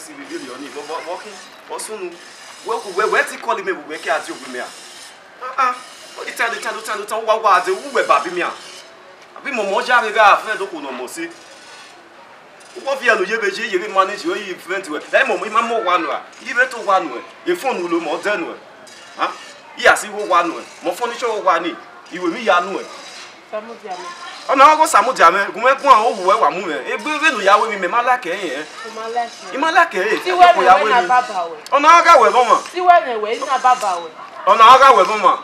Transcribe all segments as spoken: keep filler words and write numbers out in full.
Vbe vberriọ ni, vbọ, vbọ, vbọ khin, vbọ sunu, wẹ, wẹ, wẹ te call mẹ, wẹ ke a die owa mẹ a? Ah, ah, ọ di tan, di tan, di tan, di tan, uwa, uwa, de uwu wẹ ba bi mẹ a? Abi mọmọ ya vbe gha friend okhuo ne ọ mọ sẹ. Uwọ viẹ ne u ye vbe ye, ye vbe manage ọre friend ruẹ. Ẹ mọmọ, I ma mu owa nuẹn, I vbe to owa nuẹn, e phone u lo mẹ, ọ dẹ nuẹn. Ah, I ya si vbe owa nuẹn, mẹ furniture owa ni, I ru emwi ya nuẹn. Samudia mẹ. Ọ na gha ghe Samudia mẹ, gu mwẹ guan, ohu ruẹ wa mu mwẹ. Egbe vbene u ya ru emwi mẹ, ma like ẹre. U ma like ẹre? I ma like ẹre. Ti wẹ mẹ wẹ na baba wẹ. Ọ na gha wẹ vbe ọmwa. Ti wẹ mẹ wẹ, I na baba wẹ. Ọ na gha wẹ vbe ọmwa.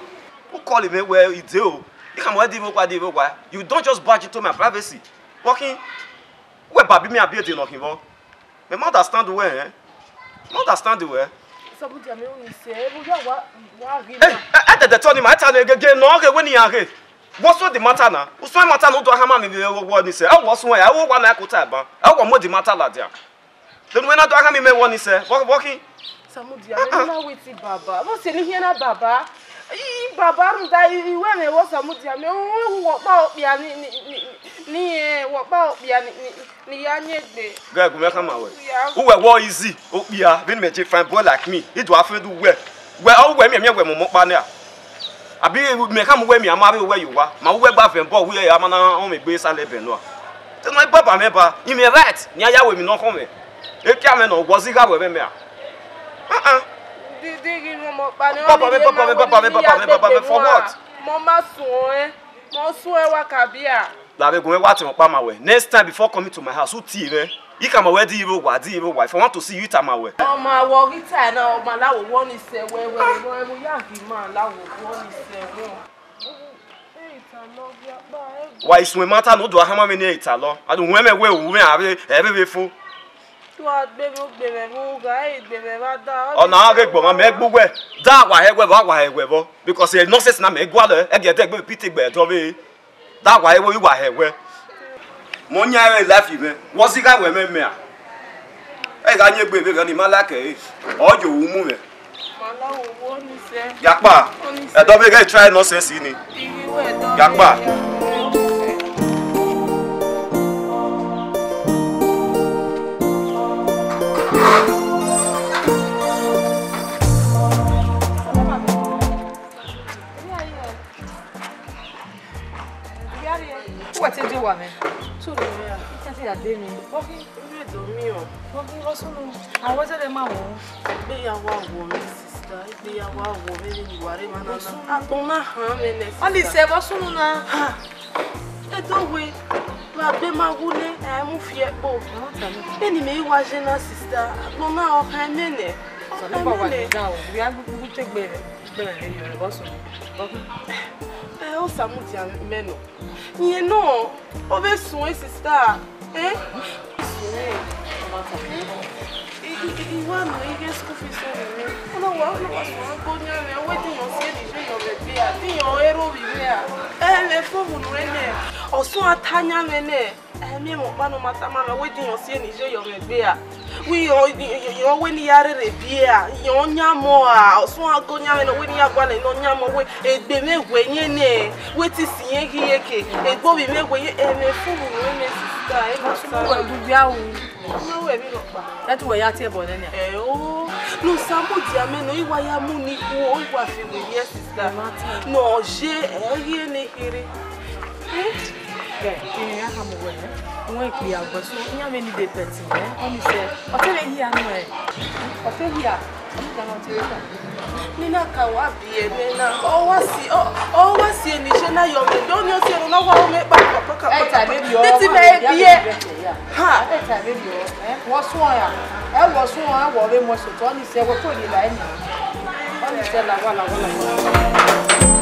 U call mẹ wẹ I dee o. I khama wẹ di vbe owa, di vbe owa. You don't just barge into my privacy. Vbọ khin, wẹ ba bi mẹ a, biẹ de nọ khin vbọ. Mẹ ma understand wẹ, eh? Ma understand wẹ. Samudia mẹ, ọni sẹ, ẹ vbe ya wa, wa ghi. Ẹ, na. Ẹ, ẹ dẹdẹ tọ ni ma, ẹ ta ne gege nọ ghe wẹ ne iran ghe. What's the matter na? Usun matter na, u do a khama mẹ vbe owa ni sẹ. Ẹ what's wrong? Ẹ wẹ owa na ku ta ban. Ẹ wẹ mu the matter ladian. Then wẹ na do a khama mẹ owa ni sẹ. Vbọ, vbọ khin. Samudia mẹ, na wẹ te baba. Vbọ sẹ ne I khian na baba? I, I baba rhunmwuda I, I wẹ mẹ vbọ Samudia mẹ, u, u, u wẹ ọkpa okpia ni, ni, ni, ni, eh, wẹ ọkpa okpia ni, ni, ni ya yin egbe. Ghẹ gu mwẹ khama wẹ. Ya. Uwẹ wẹ easy, okpia, vbene mẹ je fine boy like me, I do a friend uwẹ. Wẹ, ọ wẹ miẹn miẹn wẹ mọmọ ọkpa nẹ a? Abi mẹ khama uwẹ miẹn a ma vbe uwẹ ye owa, ma uwẹ gba vẹn bọ, uwẹ a ma na họn mẹ egbe sẹ lẹ bẹn nọ a? Te nọ baba mwẹ ba, I mwẹ right ne I ya ru emwi ne ọ khọn mwẹ. Ekia mwẹ nọ, wẹ ọ zẹ igho ru ẹmwẹ mẹ a? Uh-uh. Di, di ghi mọmọ ọkpa nẹ, baba mwẹ, baba mwẹ, baba mwẹ, baba mwẹ, baba mwẹ, for what? Mọ ma suẹn, mọ suẹn wa ka bia. La vbe gu mwẹ wa tiọn ọkpa ma wẹ. Next time before coming to my house, u tie mwẹ. I khama wẹ di iro wa, di iro wa. If I want to see you, I tama wẹ. Ọ ma wẹ ọ ghi tae na, ọ ma la wo wọ ni sẹ wẹ, wẹ, wẹ, wẹ, ya ghi ma la wo wọ ni sẹ wẹ. Wa isuẹn ma ta ne u do a hama mwẹ ne ẹ i ta lọ. A do wẹ mẹ wẹ u mwẹ a vbe, ẹ vbe vbe fo. Te u gha gbe mwẹ, u gbe mwẹ vbe ugha, ẹ i gbe mwẹ vbe ada. Ọ na ghe gbọmwa mẹ gbe uwẹ. Da wa hẹ wẹ vbọ, a wa hẹ wẹ vbọ. Because nonsense na mẹ gualọ, ẹgiẹ ẹdẹ gbe Peter gbe ẹdọ vbe. Da wa hẹ wẹ, I wa hẹ wẹ. Mẹ ọ yan ẹre life mwẹ. Wẹ ọ zẹ igho ru ẹmwẹ mẹ a? Ẹ gha yin egbe vberriọ ni, ma like ẹre. Ọ ye owa mu mwẹ. Ma la wo wọ ni sẹ. Yakpa. Ẹdọ vbe ghẹ try nonsense ni. Yakpa. Uwẹ te die owa mwẹ? Sunu ya. Itan te ya de mwẹ. Vbọ khin? Vbe do miẹn ọ? Vbọ khin, vbọ sunu? Awẹ zẹdẹ ma wọn. Egbe ya wa wọ mwẹ, sister. Egbe ya wa wọ mwẹ, vbene I wa rre emwa na na. Agbọn na han mwẹ nẹ, sister. Ọni sẹ, vbọ sunu na? Ha. Edo wẹ, vbe egbe ma wu nẹ, ẹ mu fi ẹkpo. Vbene imẹ i wa ye na, sister, agbọn na ọ khan mwẹ nẹ. Ọ khan mwẹ nẹ. Vbe a gu te gbe rẹ? Ẹ, ọ sa mudia mẹ nọ. Iyẹn nọ, ọ vbe suẹn, sister. Eh? Suẹn, ọ ma ta. I, I, I, I wa nọ ighe school fees ọmọ mwẹ. Ọ na wa, ọ na wa suẹn gbe ọyan mwẹ, ọ wẹ din ọ si eni je yọ mwẹ gbe a, din ọ ru ovbi mwẹ a. Ẹ, mwẹ fo vbe unu ẹnẹ, ọ suẹn a ta yan mwẹ nẹ. Ẹ, miẹn mwẹ ọkpa ne ọ ma tama mwẹ, wẹ din ọ si eni je yọ mwẹ gbe a. Wẹ ọ, ọ, ọ, ọ wẹ ne I ya rherhe biẹ a, ọ yan mọ a, ọ suẹn a gbe ọyan mwẹ nẹ, ọ wẹ ne I ya gualọ ne ọ yan mọ, wẹ egbe mwẹ wẹ yẹn nẹ, wẹ te si irẹn ghi ye ke, egbe ovbi mwẹ wẹ yẹn, ẹ, mwẹ fo vbe unu ẹnẹ, sister, ẹ ma ta. Wẹ du bia ru. Ọ ma wẹ emwi rhọkpa. Ẹ te wẹ ya tie ẹbọ nẹ nian? Ẹ o, ne Osamudia mẹ nọ, I wa ya mu ne ikhuo, I wa fi wẹ yẹ, sister. Ẹ ma ta. Ne ọ ye, ẹ ghi ne kherhe. Ẹ, ẹ, a khama wẹ, ẹ, wẹ ikpia gbe so, iran vbe need a person, ẹ, ọni sẹ, ọ te vbe hia nuẹn, ọ te hia, ọ te hia. Ne I na ka wa biẹ mwẹ na, ọ wa si, ọ, ọ wa si eni je na yọ mwẹ, do ni ọ si ero na wa ru mwẹ kpakpa, kpakpa, kpakpa. Ẹ ta vberriọ, ne ti mẹ biẹ. Ha. Ẹ ta vberriọ, ẹ, wọ suẹn ya, ẹ, wọ suẹn, ẹ, wọ vbe mu ẹsotọ, ọni sẹ, wẹ ko rhie la eni. Ọni sẹ, la wa, la wa, la wa.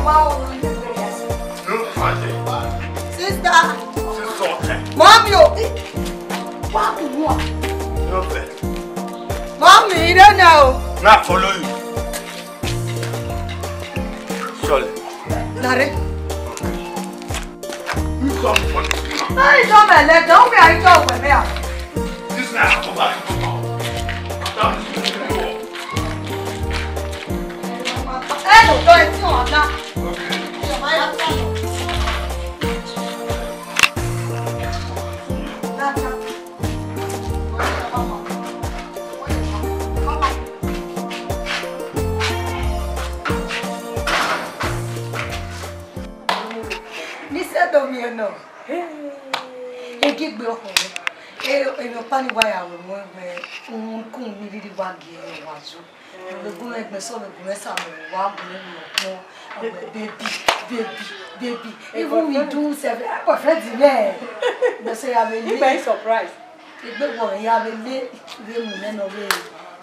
Wow. No, Father. Sister. Sister. Mommy, o. Wa ku wa. No, Father. Mommy, you don't know. Not follow you. Surely. Nare. You come for this now. Hey, don't let, don't be, I don't wear me out. This now, come back, come out. Don't you know? Ẹ lò lọ etí ọ̀la. Ìjọba ya sọ̀rọ̀. Dáadáa. Ni sẹ do miẹn nọ. Egegbe ọkhọ mwẹ. E, emwi ọkpa ni wa ya ru mwẹ wẹ, uhunmwu ni rhirhi wa gie wa zo. Vbe gu mwẹ gbẹn sẹ, vbe gu mwẹ sa, vbe wa gu mwẹ ru ọkpọn. Baby, baby, baby. Even we do self, eh, boyfriend nẹ. Gbẹn sẹ ya vbe le. He very surprised. Egbe wọ ya vbe le, vbe mu nẹ nọ vbe,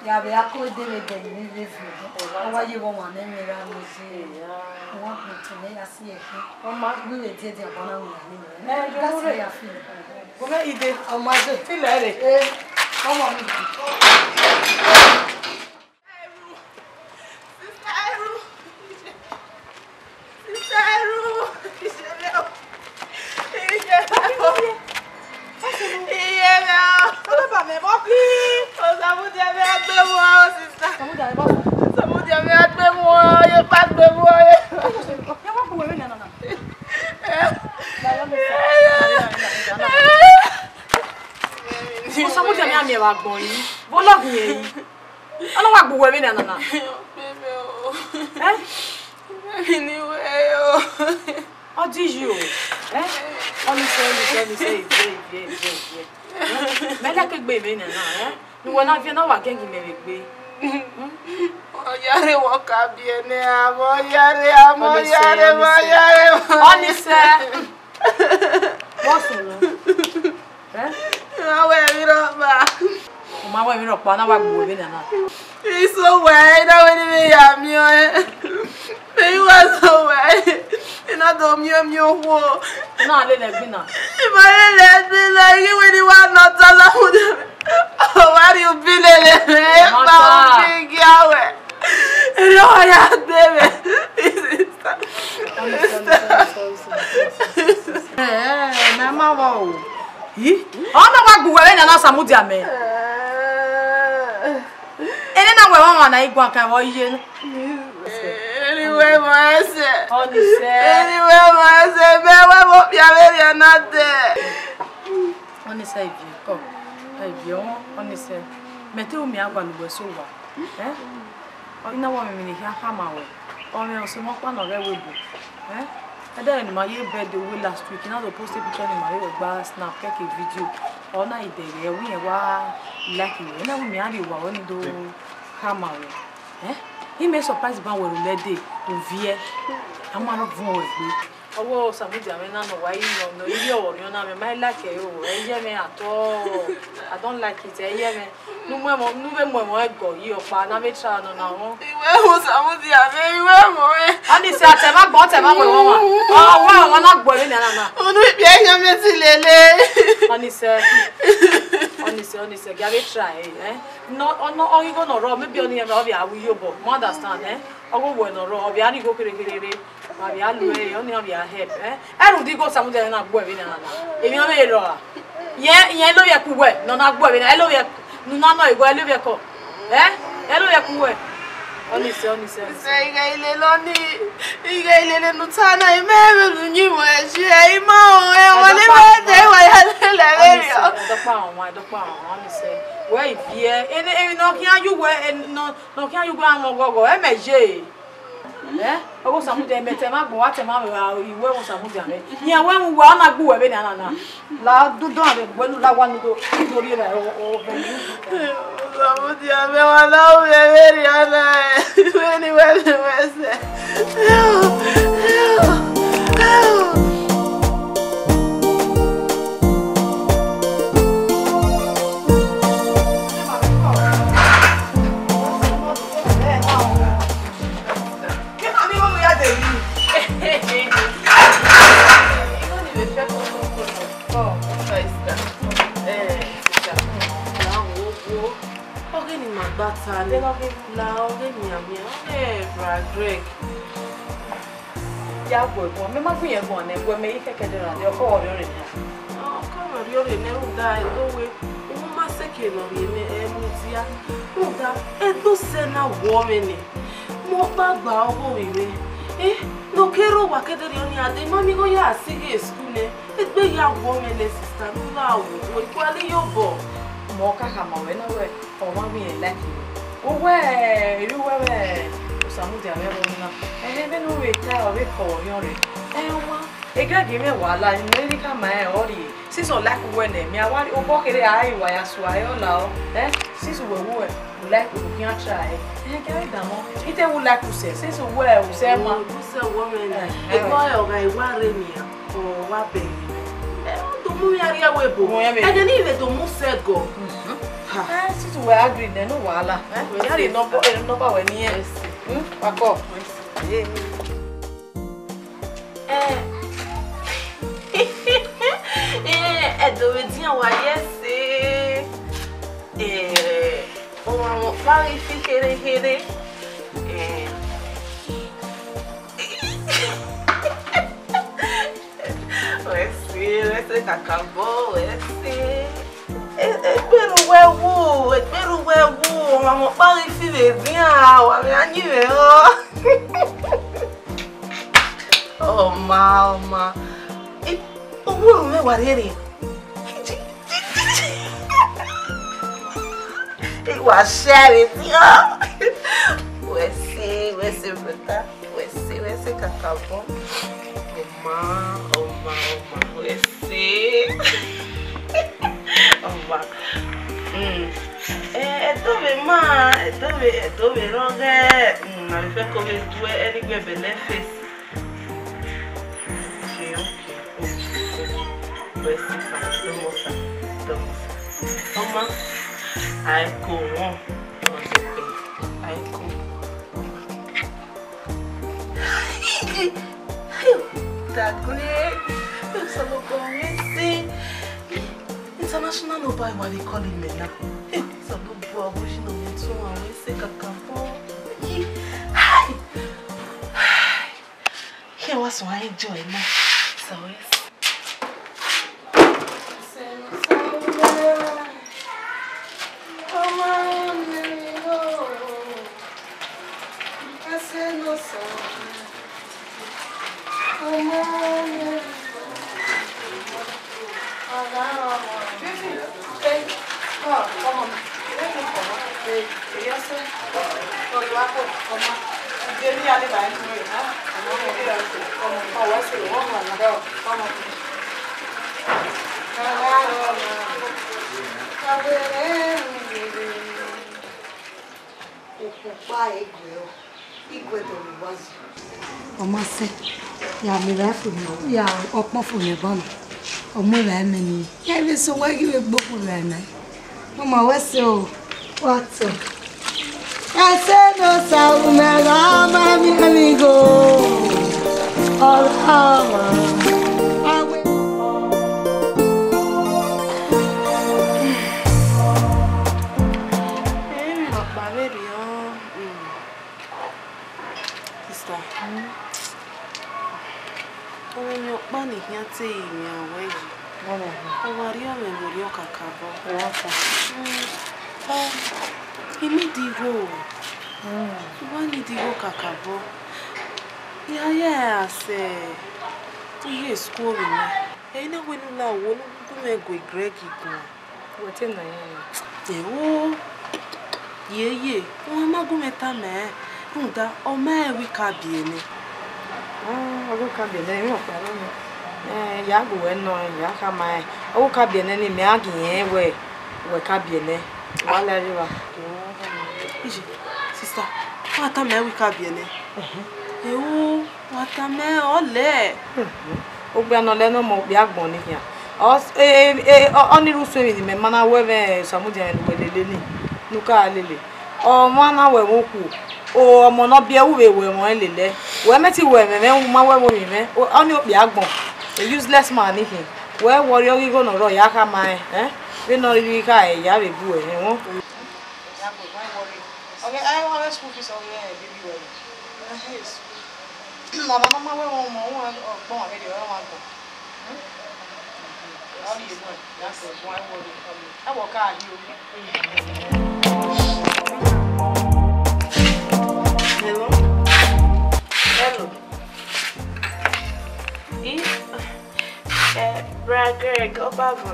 ya vbe ako de vbe de ni vbe fi. Ọ wa ye vbe ọmwa nẹ mwẹ ra mu ze. Ọ wa gbẹn to nẹ ya si ẹkhin. Ọ ma. Vbe vbe die dia bọ na mu ya ni. Eh, yo, that's where I feel. Gọmẹ ide. Ọmwa de. Feel ẹ re. Eh, ọmwa mi. Sister Eru. Sister Eru. Iye mẹ o. Iye mẹ o. Osamudia mẹ a gbe mu o, sister. Osamudia mẹ a gbe mu o, ye pa gbe mu o, ye. Osamudia mẹ a miẹn vbe agbọn yi. Vbe ọ lọghọ irẹn yi. Ọ na wa gbe uwẹ vbene nana. Ọ gbe mwẹ o. Eh? Eni wẹ o. Ọ di yi o. Eh? Ọnise, ọnise, ọnise, ivie, ivie, ivie, ivie. Mẹ lẹkẹ egbe vbene nana, eh? Ne uwẹ na viẹ na wa gẹgẹ mẹ vbe egbe. Ọ yare wọ ka biẹ nẹ, amọ yare, amọ yare, amọ yare. Ọnise. What's wrong? Eh? Ma wẹ emwi rhọkpa. U ma wẹ emwi rhọkpa, ọ na wa gbe uwẹ vbene nana. Iso wẹ, I na wẹ ne I vbe ya miẹn ọnrẹn. Mẹ i wa so wẹ, I na do miẹn miẹn okhuo. Na lele ẹgbin na. I ma lele ẹgbin na, I ghi wẹ ne I wa nọ ọta na mu. Ọ wa rhie ubi lele mwẹ, ma ubi gia wẹ. Erriọ wa ya gbe mwẹ. Sister. Sister. Eh, mẹ ma vbọ o. Yi? Ọ na wa gbe uwẹ vbene nana, Osamudia mẹ. Ene na wẹ ọmwa na i guan kan vbe ọ ye na. Eni wẹ mọ ẹsẹ. Ọnise. Eni wẹ mọ ẹsẹ, mẹ wẹ mọ okpia vberriọ na dẹ. Ọnise, ivie kọ, ivie ọnrẹn, Ọnise. Mẹ te ru miẹn agualọ uwẹ sẹ owa. Eh? Ọ, I na wa mwẹ emwi ne I khian khama ruẹ. Ọ mwẹ ọse mwẹ ọkpa ne ọ ghẹ ẹvbo ebo. Eh? Ẹdẹrẹ ne ima ye birthday uwu last week, I na do post picture ne ima ye vbe ọgba snap, kẹkẹ video. Ọ na i dẹghe, ẹvbo irẹn wa like ruẹ. I na wẹ mẹ a rhie owa ruẹ ne I do khama ruẹ. Eh? I mẹ surprise ban wẹ rhulẹ dee, u viẹ. A ma rọ vuọn ruẹ egbe. Ọghe Osamudia mwẹ na nọ wa, I nọ nọ, I rhie ọvbokhan na, mẹ ma like ẹre o, ẹ i ye mwẹ at all. I don't like it, ẹ i ye mwẹ. Ne u mu ẹmwẹ, ne u vbe mu ẹmwẹ ẹgọ yi ọkpa, ne a vbe try nọ na wọn. I wẹ Osamudia mwẹ, I wẹ ẹmwẹ ọnrẹn. Ọnise, a tẹ ma gbọn, ọ tẹ ma wẹ wọn wa. Ọ wẹ wọn na gbuẹ vbene nana. Unu ikpia yan mẹ si lele. Ọnise, Ọnise, Ọnise, gia vbe try, eh? No, ọ no, ọ ghi igho ne ọ rrọọ, maybe ọnii ọ vbe a ru iyobọ, ma understand, eh? Ọ ghi owẹ ne ọ rrọọ, ọ vbe a rhie igho kherhe kherhe rre. Ma vbe a lu ẹre, ọnii ọ vbe a help, eh? Ẹ rhunmwuda igho Osamudia na gbuẹ vbene nana. Emwi ọ vbe rrọọ a. Yẹn, yẹn lovbiẹ ku uwẹ, ne ọ na gbuẹ vbene, ẹ lovbiẹ ne u na nọ igho, ẹ lovbiẹ kọ. Eh? Ẹ lovbiẹ ku uwẹ. Ọnise, Ọnise, Ọnise. Sẹ, I ghẹ lele ọnii, I ghẹ lele ne u ta na, I ma vbe ne u yin mwẹ ẹse, I ma o, ẹ, wa ne ma dẹ, wa ya lele vberriọ. Ọnise, ẹdọkpa ọmwa, ẹdọkpa ọmwa, Ọnise. Wẹ i viẹ, ene, emwi ne ọ khian ye uwẹ, ene, nọ, ne ọ khian ye uwẹ amwẹ ọghọghọ, ẹ mẹ ye. Eh? Ọghe Osamudia, mẹ tẹ ma gbọn, wa tẹ ma vbe ra iwẹ Osamudia mẹ. Iran wẹ mu uwa, ọ na gbe uwẹ vbene nana. La dudu vbe gbe nu la wa nu do, i do rhie vbe o, o, vbe ni. Osamudia mẹ wa na ru vbe vberriọ na, vbene wẹ vbe wẹ sẹ. La ọghe mianmian, ọghe bra Greg. Ya gu ẹre guan, mẹ ma gu irẹn guan nẹ, wẹ mẹ i khẹkẹdẹ ra dẹ, ọkọ ọrriọre nian. Ọkọ ọrriọre nẹ, rhunmwuda ẹdẹ wẹ, u ma sẹ ke ne ọ rhie mẹ, ẹ mudia. Rhunmwuda, ẹdẹ sẹ na wọ mwẹ nẹ, mẹ ọkpa gba ọghe ovbi mwẹ. Eh, ne ọ ke rre owa ke ẹdẹ rriọ nian dee, ma miẹn igho ya sighe school nẹ, egbe ya wọ mwẹ nẹ, sister, ne u gha ru, u gualọ iyobọ. Mẹ ọ ka khama ruẹ na wẹ, ọmwa vbe irẹn like ruẹ. Uwẹ, erriọ uwẹ vbe Osamudia vbe ẹvbo na. Ẹhẹn, vbene u vbe ta ọ vbe kọ ọrriọre. Ẹhẹn, ọmwa, Greg mwẹ wa la, ne I rhirhi khama rẹn ọ rhie. Since ọ like uwẹ nẹ, mẹ a wa rhie obọ kherhe a i wa ya sua ẹre ọ la ọ. Eh, since uwẹ wu ẹ, u like u khian try ẹre. Ẹhẹn, kẹrẹ danmwẹ. I te wu like usẹ, since uwẹ usẹ ma. Usẹ wọ mwẹ nẹ. Ẹhẹn. Egbe ọre ọ gha wa rre nian. Ọ wa bẹghe mwẹ. Ẹ, ọ do mu mwẹ arriae wẹ ebo. Mu mwẹ vbe. Ẹghẹ ne I vbe do mu sẹ ẹgọ. Mhm. Ha. Eh, since uwẹ agree nẹ, no wahala. Eh, ya rhie number, eh, number wẹ ne irẹn. Yes. Hmm? Wa call. Yes. Eh. Eh, Ẹdo vbe edian wa ye ẹse. Eh, ọmwa ọkpa ghi fi kherhe kherhe. Eh. Wẹ se, wẹ se kakabọ, wẹ se. E- egbe ne uwẹ wu, egbe ne uwẹ wu, ọmwa ọkpa ghi fi vbe edian, wa vbe a yin mwẹ rọ. Ọma, ọma. I- Uwẹ ru mwẹ wa rherhe. I wa share with you. Wẹ se, wẹ se, brother. Wẹ se, wẹ se kakabọ. Ọma, ọma, ọma. Wẹ se. Ọma. Mm. Eh, Ẹdo vbe ma, Ẹdo vbe, Ẹdo vbe rrọghẹ. Mm, a vbe fẹ ko vbe duẹ, ẹni gbẹbẹ lẹ face. Okay, okay, okay, okay. Wẹ se sa, dọmọ sa, dọmọ sa. Ọma, a i ko wọn, a i ko. Dagre, Osanobua wẹ se. International number wa dey call him now. Osanobua, vbọ yi ne ọ tun wa wẹ se kakabọ. Hi! Hi! Khian wa suẹn enjoy na. So yes. Okpokpa ẹguẹ ọ, iguẹ dọlọ uwa yi. Ọ ma sẹ, ya miẹn evbare fo nẹ, ya ọkpọn fo nẹ ẹban na. Ọ mu evbare mẹ nii. Ya vbe sẹ owẹ ghi vbe gbe okhuo evbare nẹ. Ọ ma wẹ sẹ o, wa tọ. Ẹse ne Osa ru mẹ gha ma miẹn igho. Ọ gha ma. Awe. Emwi ne ọkpa vberriọ, mm, sister. Ọmwa ọkpa ne I khian te rinmwian ruẹ yi. Ọ wa rhie mwẹ vbe orhiọn kakabọ. Mm, ọ, I need igho. I wa need igho kakabọ. I ya ya ẹre as, eh, u ye school vbe mwẹ. Ẹ i na wẹ ne u la owo ne u gu mwẹ gue Greg guan. Wẹ te nọ irẹn? Ẹo, yeye, u ma gu mwẹ tama ẹn, rhunmwuda ọ ma rẹn wẹ I ka biẹ nẹ. Ah, ọ ghi ka biẹ nẹ, emwi ọkpa rrọọ nẹ. Eh, ya gu wẹ nọ, ya khama ẹn. Ọ ghi ka biẹ nẹ ne imẹ a gie irẹn wẹ, wẹ ka biẹ nẹ. Wa la ẹre evba. Iye, sister, wa tama ẹn wẹ I ka biẹ nẹ. Ẹo. Wa tama ẹn, ọ lẹ. Okpia ne ọ lẹ ne ọ ma okpia agbọn ni khian. Ọ s- e- e- e- ọ- ọnii rre usun emwi ne imẹ ma na wẹ mwẹ Osamudia ne uwẹ lele nii, ne u ka lele. Ọmwa na wẹ mwẹ okhuo, o, ọmọ ne ọ biẹ ru vbe wẹ ẹmwẹ ọnrẹn lele. Wẹ mẹ te wẹ ẹmwẹ mwẹ, u ma wẹ ẹmwẹ ovbi mwẹ, o, ọnii okpia agbọn, a useless man ni khian. Wẹ wọrriọ ghe igho ne ọ rrọọ ya khama ẹn, ẹn, vbene ọ rhirhi kha ẹre ya vbe bu ẹre, ẹnwẹn. Ẹ, ẹ, wa vbe school fees ọ vbe baby wẹ. Mama, mama, wẹ wọn mọ, wọn ọgbọn vbe rhie ọmwa agbọn. Ọ rhie ebo, ya sẹ ebo, ẹ wọ rhie. Ẹ wọ ka rhie o. Hello. Hello. I, eh, Bra Greg, Obavo.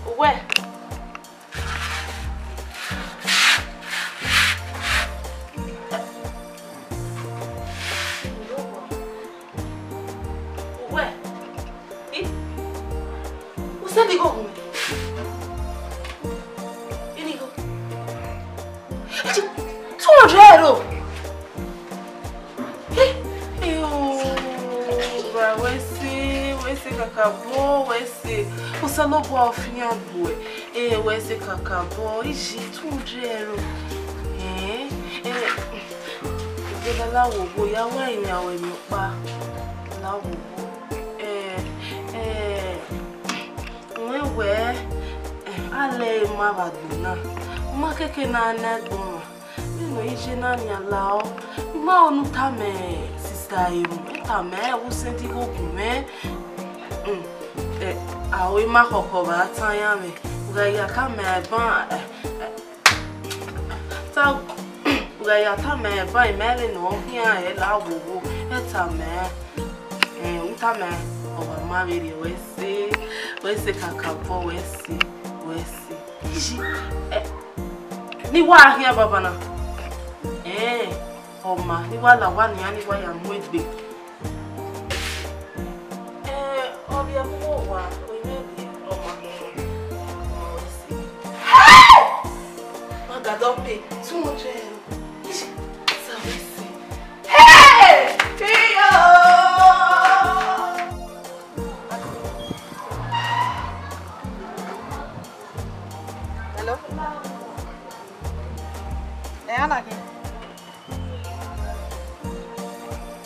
Uwẹ? Uwẹ? I? Usẹ ni igho gun mẹ? Ini igho? Two hundred euro. Eh, eh, o, bra, wẹ sẹ, wẹ sẹ kakabọ, wẹ sẹ. Osanobua ọ fian gbe uẹ. Eh, wẹ sẹ kakabọ, iji two hundred euro. Eh, eh, Ẹgbẹe na la wo owo, ya wa emwi a wẹ emwi ọkpa. La wo owo. Eh, eh, Rẹn wẹẹ, eh, a lẹ ma vbe agbọn na, u ma keke na na ẹgbọn mwa. Vbene ọ ye na nian la ọ, I ma ho ne u tama sista Emu, ẹ tama ẹre vbe usẹ di igho gun mwẹ. Mm, eh, a ho ima khọkhọ vbe a tan iran mwẹ, u gha ya tama ẹban, eh, eh, ta, u gha ya tama ẹban, ima vbene ọ khian ẹre la wo owo, ẹ tama ẹre. Eh, u tama, ọ wa ma vberriọ, wẹ sẹ, wẹ sẹ kakabọ, wẹ sẹ, wẹ sẹ. Iye, eh, ne I wa khian baba na. Eh, ọ ma, ne I wa la owa nian, ne I wa ya mu egbe. Eh, ọ vbe mu owa, ọ i mwẹ vbe ọ ma, ọ ma, ọ ma, wẹ sẹ. Hey! Ma ga dọ pay two hundred euro. Iye, sa wẹ sẹ. Hey! Iyo! Hello? Eh, Anna kẹ?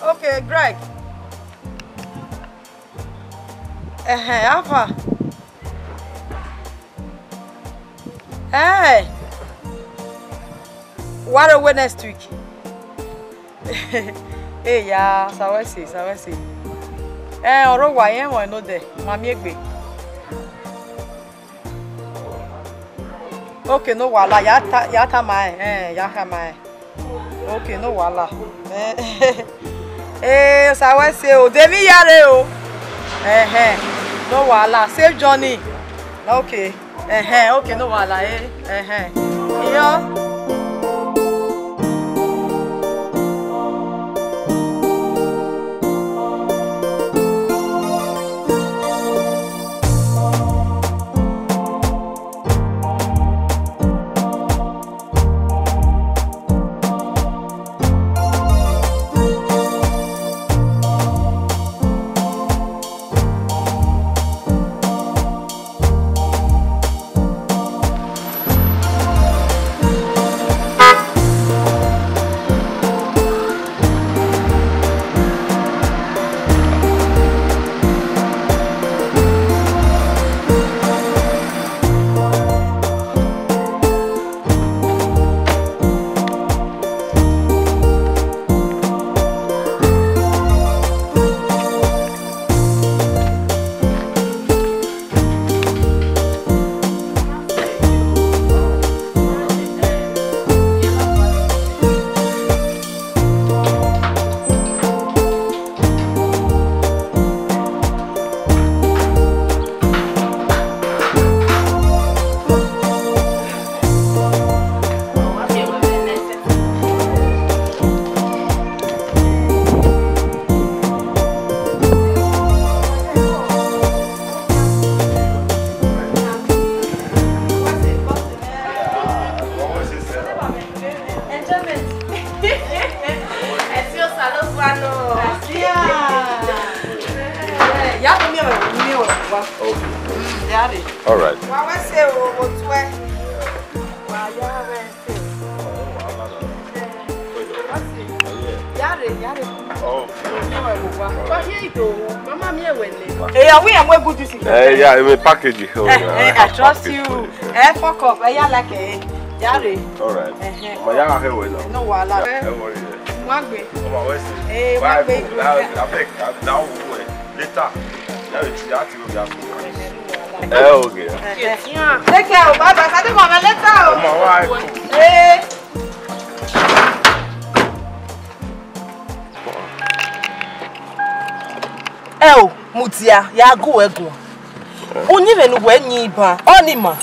Okay, Greg. Ẹhẹn, how far? Eh. Wa rre owe next week. Eya, sa wẹ sẹ, sa wẹ sẹ. Eh, ọ rre owa, irẹn mwẹ nodẹ, ma miẹn egbe. Okay, no wahala, ya ta, ya tama ẹre, eh, ya tama ẹre. Okay, no wahala. Eh, eh, sa wẹ sẹ o, de emwi ya rre o. Ẹhẹn, no wahala, safe journey. Okay, ẹhẹn, okay, no wahala, eh, ẹhẹn. Iyo. Enjoyment. Ẹ si Osanobua nọ. Asia. Eh, ya to miẹn wẹ, miẹn wẹ wa. Okay. Mm, ya rre. All right. Wa wẹ sẹ o, o tuẹ. Wa ya wẹ sẹ. Yare, yare. Oh, no. Wa ye ido, mama mi ewele. Eh, are we am we good this evening? Eh, yeah, in a package. Oh, eh, yeah, eh, I trust package you. Eh, fuck up. Eh, yeah, like, eh. Yare. All right. Ẹhẹn. Ọmọ ya ha hẹ wẹ na. No wahala. Ẹ wọrẹ. Wa gbe. Ọmọ wẹ si. Eh, wa gbe. Abeg, that will work. Later. That will, that will be as well. Ẹ, okay. Ẹhẹn. Take care, bye bye. Sade mama later o. Ọmọ wa. Eh. Ẹ o, mudia, ya gu wẹ guan. Uyinmwẹ ne uwẹ yin ban, ọ ni ima.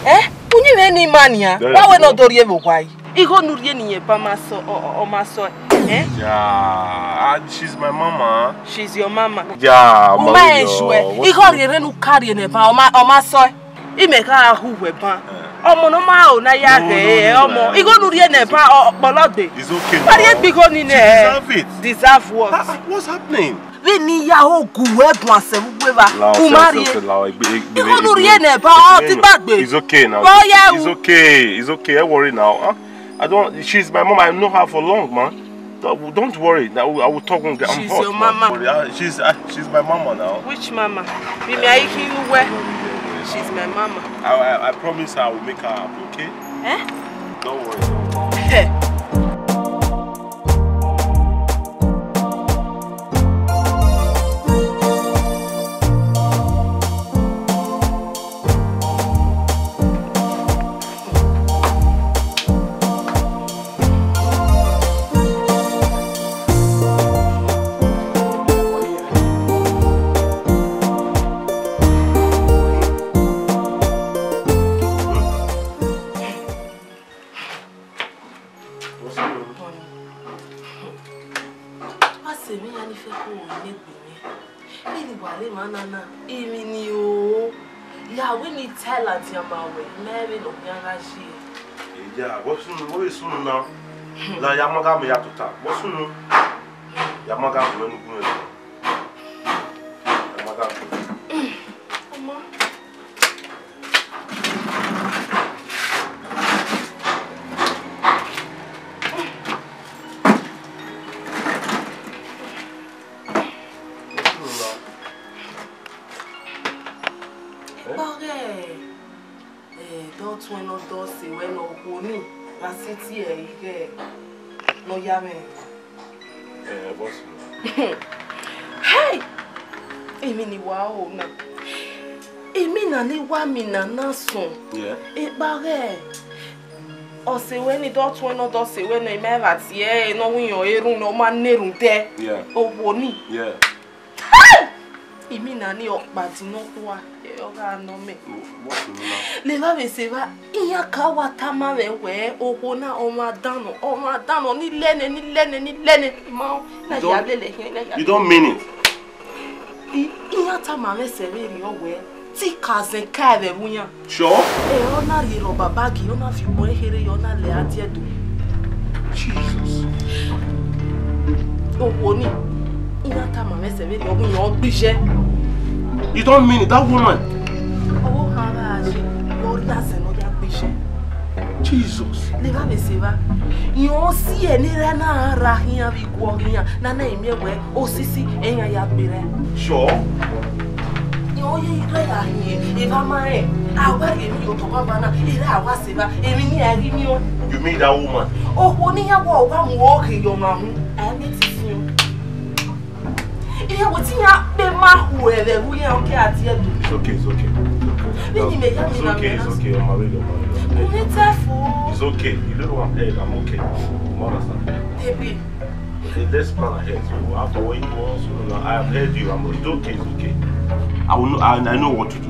Ẹ? Uyinmwẹ ne ima nian, wa wẹ ne ọ do rhie vbe owa yi. Igho ne u rhie ne irẹn ba ma sọ, ọ, ọ, ọ ma sọ ẹ. Ẹ? Yeah, and she's my mama. She's your mama. Yeah, u ma rẹn issue. Igho rhiẹnrhiẹn ne u ka rhie ne ẹban, ọ ma, ọ ma sọ ẹ. Imẹ gha hu uwẹ ban. Ọmọ ne ọ ma ho na ya ghẹ ọmọ. Igho ne u rhie ne ẹban, ọ kpọlọ dee. It's okay. Wa rhie gbe igho ni nẹ. She deserve it. Deserve what? Ah, ah, what's happening? Vbene I ya ho gu wẹ guan sẹ vbe uwu evba, u ma rhie. Igho ne u rhie ne ẹban, ọ ti gbagbe. It's okay now. It's okay. It's okay. Don't worry now. Huh? I don't. She's my mom. I know her for long, man. Don't, don't worry. I will, I will talk when I'm hot, man. She's your mama. Don't worry. Ah, she's, ah, she's my mama now. Which mama? She's my mama. I, I, I promise her I will make her happy, okay? Eh? Don't worry. Hey. Wa sẹ emwi iran ni fẹko ne egbe mwẹ. Vbene wa rre emwa na na, emwi ni o. Ya wẹ ne I ta ẹe ladian ma wẹ, mẹ vbe ne ọ khian gha ye. Eya, vbọ sunu, vbọ vbe sunu na? La ya ma gha mẹ ya tota, vbọ sunu? Ya ma gha gu ẹn ne ugbẹn. Ya ma gha gu ẹn. Ọma. Vbọ sunu na? Vbọ ghe. Eh, dọtuẹn ne ọ dọ sẹ wẹ ne okhuo ni gha si tie ẹre ighẹ ne ọ ya mwẹ. Eh, boss mi. Hey! Emwi ne I wa ho na. Emwi na ne I wa mina na sọn. Yeah. Ekpa ghẹ. Ọ sẹ wẹ ne dọtuẹn ne ọ dọ sẹ wẹ ne ima vbe tie ẹre ne ọ hu iran erhunmwu ne ọ ma na erhunmwu dẹ. Yeah. Okhuo ni. Yeah. Hey! Imina ni ọkpa di nọkhua, ọ gha nọ mẹ. Levba vbe sẹ evba, iran ka wa tama mwẹ wẹẹ, okhuo na ọmwa dan nọ, ọmwa dan nọ, ni lẹ nẹ, ni lẹ nẹ, ni lẹ nẹ, I ma na ya lele khian, na ya. You don't mean it. I, iran tama mwẹ sẹ vberriọ wẹẹ, te I ka zẹn ka ẹvbo iran. Sure. Ẹ, ọ na rhie rhọba bag, ọ na fi ukpọn kherhe ye, ọ na lẹ a die do. Jesus. Okhuo ni, iran tama mwẹ sẹ vberriọ wẹẹ ọ gbe iye. You don't mean it, that woman. Ọvbokhan gha ye, ọ rhie azẹ ne ọ ya gbe iye. Jesus. Levba vbe sẹ evba. Iran si ẹre ne erha na ra khian vbe iguọ khian, na na miẹn wẹẹ osisi iran ya gberra. Sure. Iran ye ighe ya hin, evba ma rẹn, a wa rhie emwi ye otọ banbanna, erha a wa sẹ evba, emwi ni a ghi miẹn. You mean that woman? Okhuo ne iran wa, wa mu oghe ye ọmwa hu, a i miẹn ẹtin fian. Iran wẹẹ te iran kpe ma hu ẹvbo iran, ọ ke a tie do. It's okay, it's okay. Vbene imẹ ya mina mẹ na. It's okay, it's okay, ọmọ rẹ, ọmọ rẹ, ọmọ rẹ. Kuni tẹ fo. It's okay. You don't know I'm here, I'm okay. You understand? Baby. Okay, let's plan ahead. So after what you want, so now I have heard you. I'm, it's okay, it's okay. I will know, I, I know what to do.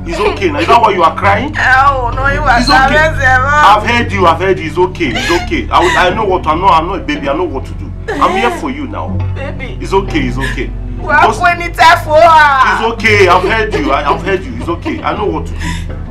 It's okay now. Is that why you are crying? Oh, no, you are. It's okay. I've heard you. I've heard you. It's okay. It's okay. I, will- I know what, I'm not. I'm not a baby. I know what to do. I'm here for you now. Baby. It's okay. It's okay. Wa Just- kweni ta fo a. It's okay. I've heard you. I, I've heard you. It's okay. I know what to do.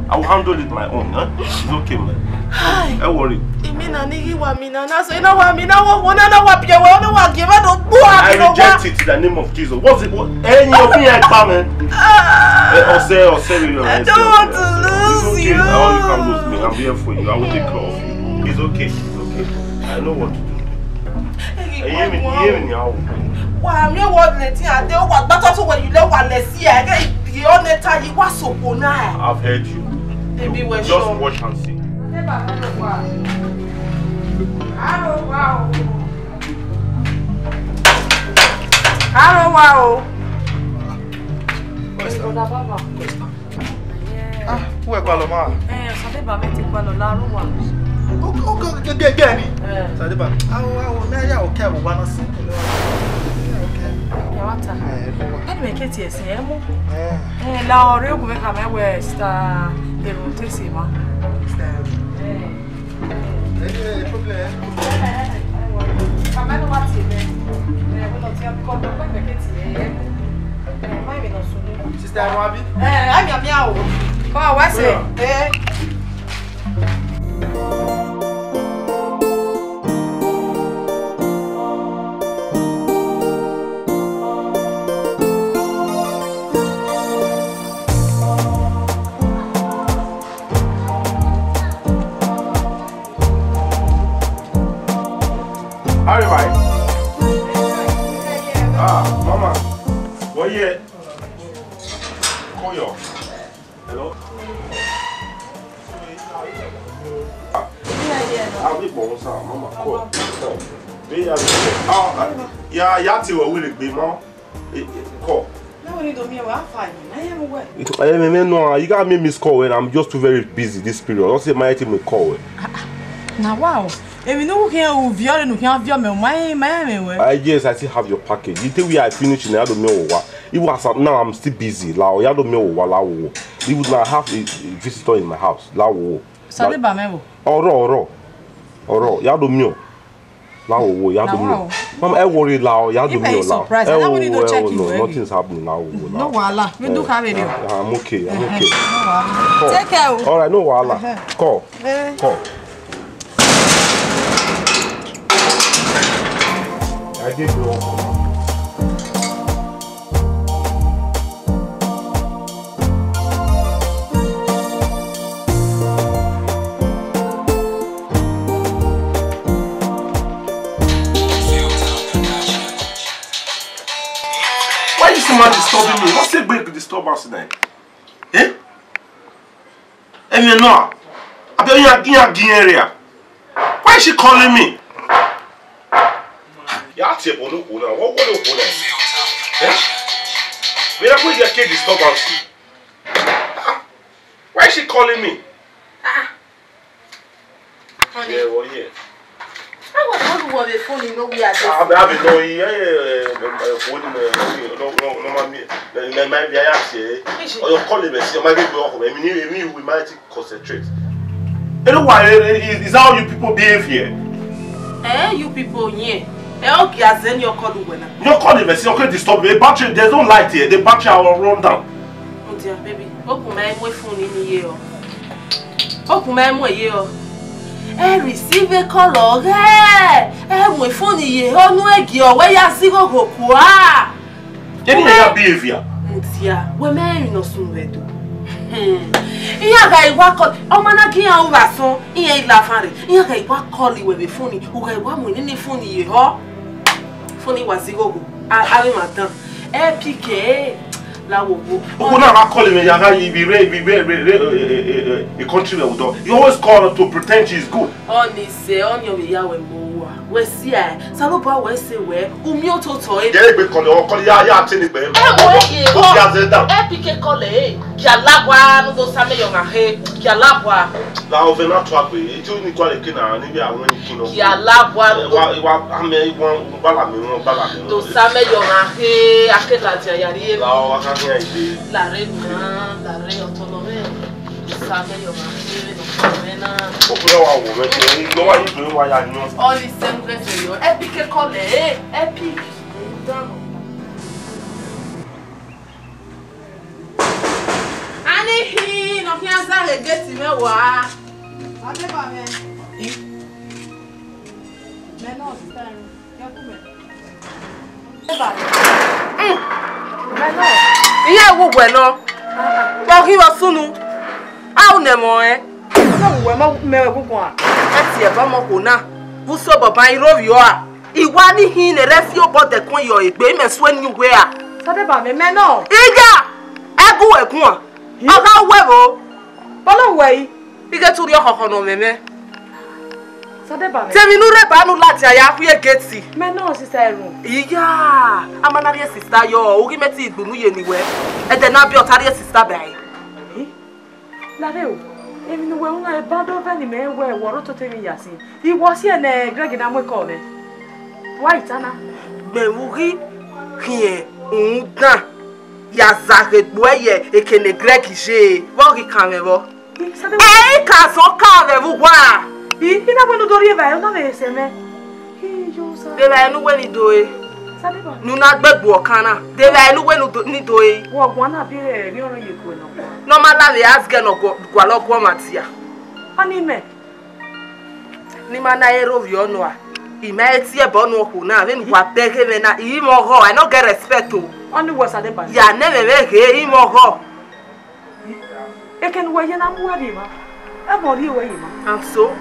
I will handle it my own. Huh? It's okay, man. Hi. Don't worry. Imina ni ghi wa mina na so, ina wa mina wo wo na na wa pie wo na wa gie ma do gbu a. I reject it in the name of Jesus. What's it? What? Any of me, I come, man. Eh, Ose, Ose, you know, I don't want to lose you. It's okay. All you can lose me. I'm here for you. I will take care of you. It's okay. It's okay. I know what to do. Ẹ̀yin mi, ẹ̀yin mi ni a wò. Wa mi wo le ti ade, wa gba to so we you le wa le si e. Ke ye o ne ta yi wa so ko na. I've heard you. Baby, we just watch and see. Eba, aro wa. Aro wa o. Aro wa o. Brother Baba. Ah, wẹ gualọ ma? Eh, Sadeba mẹ te gualọ la aro wa. O, o, ge, ge, ge, ge ni. Eh. Sadeba, awo, awo, mẹ ya o kẹ awo wa na si. Ya o kẹ. Ya wa ta. Eh, aro wa. Ẹni mẹ ke tie ẹse ẹ mu. Eh. Eh, la ọre ogun mẹ ka mẹ wẹ Sister Erun te se ma. Sister Erun. Eh. Any, eh, problem? Mama no wa tie mẹ. Eh, we no tie because no mẹ ke tie. Eh, ma mi no sunu. Sister Erun abi? Eh, ami ami a o. Ko wa se. Eh. How are you, bye? Ah, mama. What you? Call you. Hello? Ah, ah, we born, sir. Mama, call. Call. Be ya, ah, ah, ya, ya ti wo wi le gbe mo. Eh, eh, call. No, we need to me, wa fine. I am well. Eh, me, me, no, you got me miss call when I'm just too very busy this period. Don't say my team will call. Na wow. Èmi ní wọ́n kí ẹ wù viọ́ rẹ̀ nù kí wọ́n viọ́ mẹ́, máa yẹn, máa yẹn mẹ́ wẹ́. Ah, yes, I still have your package. You think we are finished now? I don't know what. It was, now I'm still busy. Lao, I don't know what, lao. Even now I have a, a visitor in my house. Lao. Sade ba mẹ wo. Ọrọ, ọrọ. Ọrọ, I don't know. Lao, I don't know. Mama, ẹ worry, lao, I don't know, lao. Surprise. Ẹ wo, ẹ wo, no, nothing's happening, lao, lao. No wahala. We do have it. Ah, I'm okay, I'm okay. No wahala. Take care. All right, no wahala. Call. Call. I give you one. Why you so much disturbing me? What's a big disturbance tonight? Eh? Emie nọ, abi iran, iran gi irẹn rria. Why is she calling me? Ya tie ẹbọ ne okhuo na, wẹ wẹ ne okhuo na. Eh? Vbe ya wẹ ya ke disturbance? Ah, why is she calling me? Ah. Yeah, well, yeah. Awa kọlu wọ vbe phone ne ovbi ade. Abi, abi, no, yeah, yeah, yeah, phone, no, no, no, no, ma mi, ma, ma, ma, ya, ya, yeah. Or your call him, see, ma, get off, I mean, I mean, we might concentrate. You know why? Eh, eh, is, is that how you people behave here? Eh, you people here. Eh, okay, as in your call when. Your call him, see, okay, disturb me. Battery, there's no light here. The battery will run down. Oh dear, baby, open my phone in here. Open my mo ye o. Ẹ receive call ọghẹ. Ẹ mu phone ye ọnu ẹgi ọwẹ ya zigho gho kua. Kí ni ìyá behavior? Ntia, wẹ mẹ ẹrin nọ sun vẹ do. Hmm. Iran gha iwa call, ọmọ na kí iran ru vbe asọn, iran i la fan rẹ. Iran gha iwa call iwẹ vbe phone, u gha iwa mu nene phone ye họ. Phone wa zigho gho. A, a vbe ma dan. Ẹ pick ẹ, la wo wo. Okhuo na gha call mwẹ ya gha ye ibi rre, ibi rre, rre, rre, eh, eh, eh, eh, country vbe odọ. You always call to pretend she is good. Ọni sẹ, ọni ọ vbe ya wẹ mo wa. Wẹ si a, Osanobua wẹ sẹ wẹ, u miẹn ototọ ẹre. Ye egbe call, ọ call ya, ya te ni gbe. Ẹ wo ye. O ya zẹ da. Ẹ pick call ẹ, ya la wa, nu do sa mẹ yọ na he, ya la wa. La ọvẹn na tua gbe, ejo ni gualọ eke na, ni vbe a wọn ni kin nọ. Ya la wa, eh, nu do. Wa, wa, amẹ, wọn, bala mi, wọn, bala mi, wọn. Do sa mẹ yọ na he, a ke ladian ya rrie. La ọ, wa ka khian ide. Lare na, lare ọtọ nọ mwẹ. Sa mẹ yọ na he, vbene ọtọ nọ mwẹ na. O kure wa wo mwẹ, ne wa yi do wa ya yan. Ọni sẹ mu gẹsẹ yọ, ẹ pick call ẹ, ẹ pick. Ani hin, ne ọ khian zaghe gate mwẹ wa. Ade ba mwẹ. Mẹ nọ, sister, ye ku mẹ. Eba. Mm. Mẹ nọ. Iye wu wẹ nọ. Kpọ ghi vbe sunu. A u nẹ mọ ẹ. Ọmọ wẹ mọ mẹ wẹ guguan. Ẹ tie ẹbọ ọmọ kho na. Vbe uso bọban i rhovbiọ a. Iwa ni hin ne rẹ fi obọ dẹkun yọ egbe, imẹ suẹn ni uwẹ a. Sade ba mẹ, mẹ nọ. Iya, ẹ gu wẹ guan. Ọ gha wẹ vbo? Bọlọ wẹ i. I ghe te u rhie ọkhọkhọ ne ọ mwẹ mwẹ. Sadeba mwẹ. Te emwi ne u rre ba ne u ladian ya khuẹ geti. Mẹ nọ sista Ẹrun. Iya, a ma na rhie sista yọ, u ghi mẹ te igbunu ye ne wẹ. Ẹdẹ ne a biẹ ọta rhie sista ba ẹre. Lare o, emwi ne uwẹ ru na, eba do vẹ ne imẹ wẹ wẹ ọre ototọ emwi ya sin. I wẹ ọ si ẹe ne Greg na mu ekọ mwẹ. Wa i ta na. Mẹ vbe u ghi khian rhunmwuda ya zaghe egbe uẹ ye eke ne Greg ye, vbe ọ ghi kan mwẹ vbọ? Ẹ i ka zọ ka vbe vbe uwa. I, I na wẹ ne u do rhie evbare, u na vbe sẹ mwẹ. Iyo, sa. De evbare ne uwẹ ni do re. Sadeba. Ne u na gbe egbe ọkan na. De evbare ne uwẹ ni do, ni do re. Wọ guan na bi rẹ emwi ọrọre ye guẹ nọ. Ne ọ ma la vbe a zẹ ne ọ gualọ guọmwa dia. Ọni mẹ. Ne ima na re rhovbiẹ ọnua, ima i tie ẹbọ ne okhuo na, vbene uwa bẹghe mwẹ na, I mwẹ ọghọ, I no get respect o. Ọni wẹ Sadeba. Ya nẹ mwẹ vbe ghe, I mwẹ ọghọ. Eke ne uwẹ ye na mu uwa rhie emwa, ẹbọ rhie uwẹ rhie emwa. And so?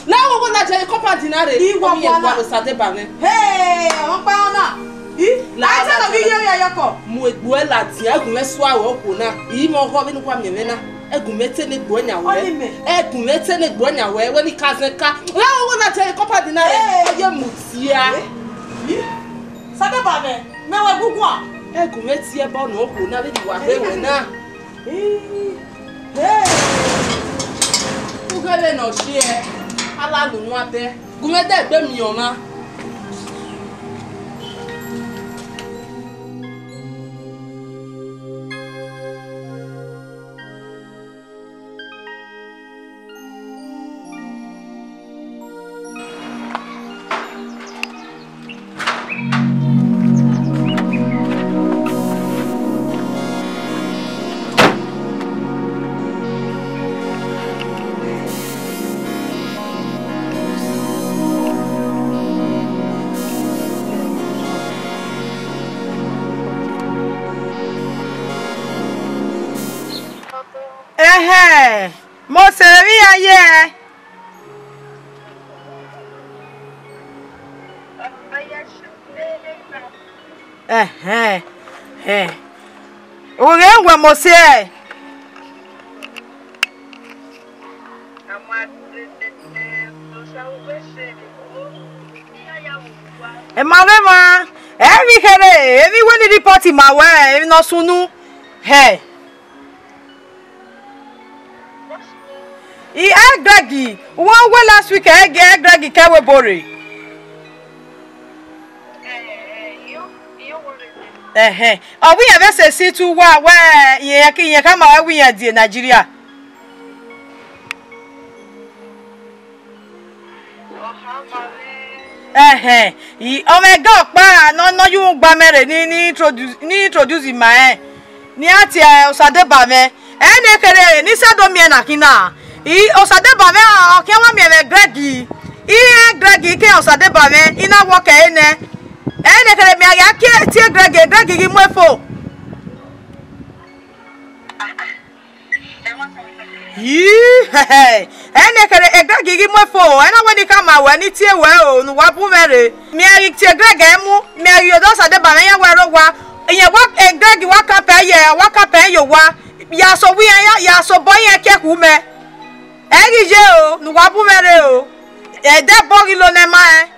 Na wo wo na jẹ compound na rre. I wa wa na. Osadeba mwẹ. Hey, ọkpa ọna. I, la a tẹ nọ ghi ye ya yọkọ. Mu egbe uẹ ladian, ẹgumwẹ sua ruẹ okhuo na. I mwẹ ọghọ vbene uwa miẹn mwẹ na. Ẹgumwẹ te ne egbe uẹ yan wẹ. Ọni mẹ. Ẹgumwẹ te ne egbe uẹ yan wẹ, wẹ ni ka zẹ ka. Ra wo wo na jẹ compound na rre. Hey. Ọ ye mu dia. Eh? Ih. Sadeba mwẹ, mẹ wẹ guguan. Ẹgumwẹ tie ẹbọ ne okhuo na vbene uwa rre wẹ na. Ih. Hey. Ughẹlẹ ne ọ si ẹe, a la lunu abẹ. Gu mwẹ dẹ egbe miẹn ọmwa. Ẹhẹn, Mose, emwi iran ye? Ẹhẹn, ẹhẹn. U ghe wẹ Mose? Emwa vbe emwa, emwi kherhe, emwi wẹ ni report ma wẹ, emwi ne ọ sunu. Hẹ. I, Greg, uwa wẹ last week, ẹ, Greg kẹ wẹ ebo rre. Ẹhẹn, ọ wẹ iran vbe sẹ seat uwa, wẹ iran ke, iran khama wẹ, wẹ iran die Nigeria. Ẹhẹn, I, ọ mwẹ ẹga ọkpa ne ọ, ne ọ ye ugba mẹ rre ni, ni introduce, ni introduce ma rẹn, ne iran tie Osadeba mwẹ. Ẹnẹ kherhe ne I sẹ do miẹn na khin na, I, Osadeba mwẹ, ọ khian wa miẹn mwẹ Greg. I rẹn Greg ke Osadeba mwẹ, I na wọ kẹ ẹre nẹ. Ẹnẹ kherhe mẹ a gha kie tie Greg, Greg ghi mu efo. Ii, ẹnẹ kherhe Greg ghi mu efo, ẹ na wẹ ne I khama ruẹ ne I tie ruẹ o, ne uwa bu mwẹ rre. Mẹ a ghi tie Greg mu, mẹ a ghi ye odẹ Osadeba mwẹ, iran wa rre owa. Iyẹn wa, Greg wa kapẹ ye, wa kapẹ ye owa. Ya so wẹ iran, ya, ya so obọ iran kie khu mẹ. Ẹ ghi ye o, ne uwa bu mwẹ rre o. Ẹdẹ ẹbọ ghi lo nẹ ma rẹn.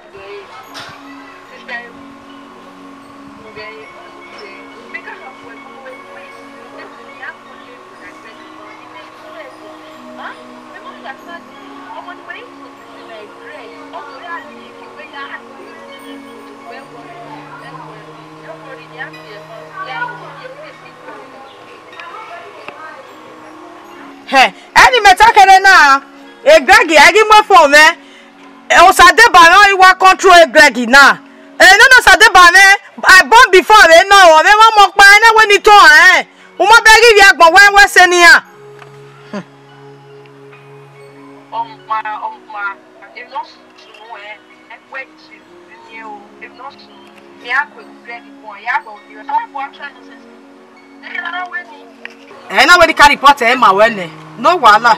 Hẹ, ẹni mẹ ta kherhe na, Greg a i ghi mu efo mwẹ, Osadeba mwẹ ọre I wa control Greg na. Ẹ, nene Osadeba mwẹ, I born before vbe nọ, ọ vbe mwẹ ọmọ ọkpa, ẹ na wẹ ne I to rẹn. U ma bẹghe ivbi agbọn wẹ, wẹ sẹ ne iran. Ọma, ọma, emwi ne ọ sunu ẹn, wẹ Jesus, emwi o, emwi ne ọ sunu, mẹ a gu egbe ẹre ni guan, ya gba ovbi rẹ. Ọ bu a try nonsense. Ẹ na wẹ ne I ka report ẹre ma ruẹ nẹ, no wahala.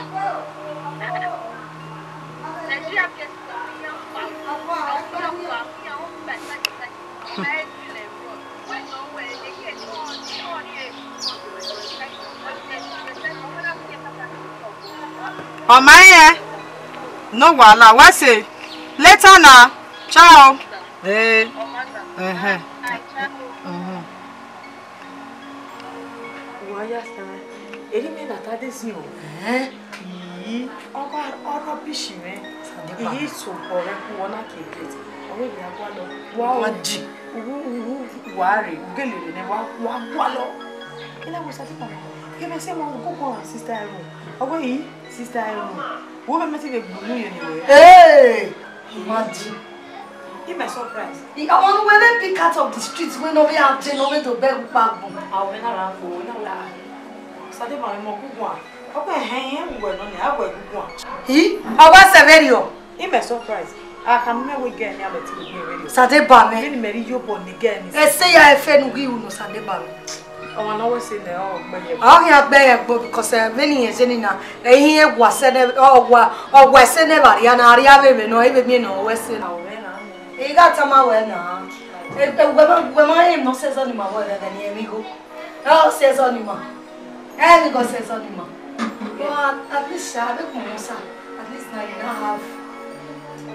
Ọ ma rẹn. No wahala, wa see. Later na. Ciao. Eh. Ẹhẹn. Mhm. Wa ya sa, eri mẹ na ta de sin o. Ẹhẹn. Iyi, ọ gha, ọ rubbish mwẹ. Sadiba. Iyi so bọ rẹ ku wọ na ke get. Ọ wẹ ya gua lọ. Wa o. Wa di. Uwu, uwu, wa re, u gele re nẹ, wa, wa gua lọ. Ina wo Sadiba. Ke mẹ sẹ ma wo koko sister ẹ ro. Ọ wẹ yi, sister ẹ ro. Wo mẹ mẹ ti vbe gbunu ye ni wẹ. Hey! Imagine. He my surprise. I, I want to wear pick out of the streets when no we have Jane, no we to beg ukpa agbọn. Àwọn ọmọ náà rà ń fò, náà rà. Sade ma mọ gúngun à. Ọkọ ẹ̀hẹ́n yẹn ń wẹ̀ náà ni, àwẹ̀ gúngun à. Ih, ọwọ́ ẹsẹ̀ very o. He my surprise. A ka mẹ we gẹ ni a bẹ ti we gẹ very o. Sade ba mẹ. Many Mary yo bo ni gẹ ni. Ese ya efe nu gi unu Sade ba mẹ. Ọmọ náà wẹ se nẹ ọ gbẹyẹ. Ọ ghi gbẹyẹ gbo because eh, many years ni na. Ehin e wa sẹ nẹ, ọ wa, ọ wa sẹ nẹ ba ria na, ria vbe mẹ nọ, e vbe miẹn nọ wẹ sẹ na. Àwọn ọmọ náà. Ị gha tama wẹ na. E, e, wẹ ma, wẹ ma rẹn nọ sẹ zọ ni ma wẹ vbe ni emwi gho. Ọ sẹ zọ ni ma. Ẹ ni gọ sẹ zọ ni ma. But at least sha, make we know sir. At least now you now have.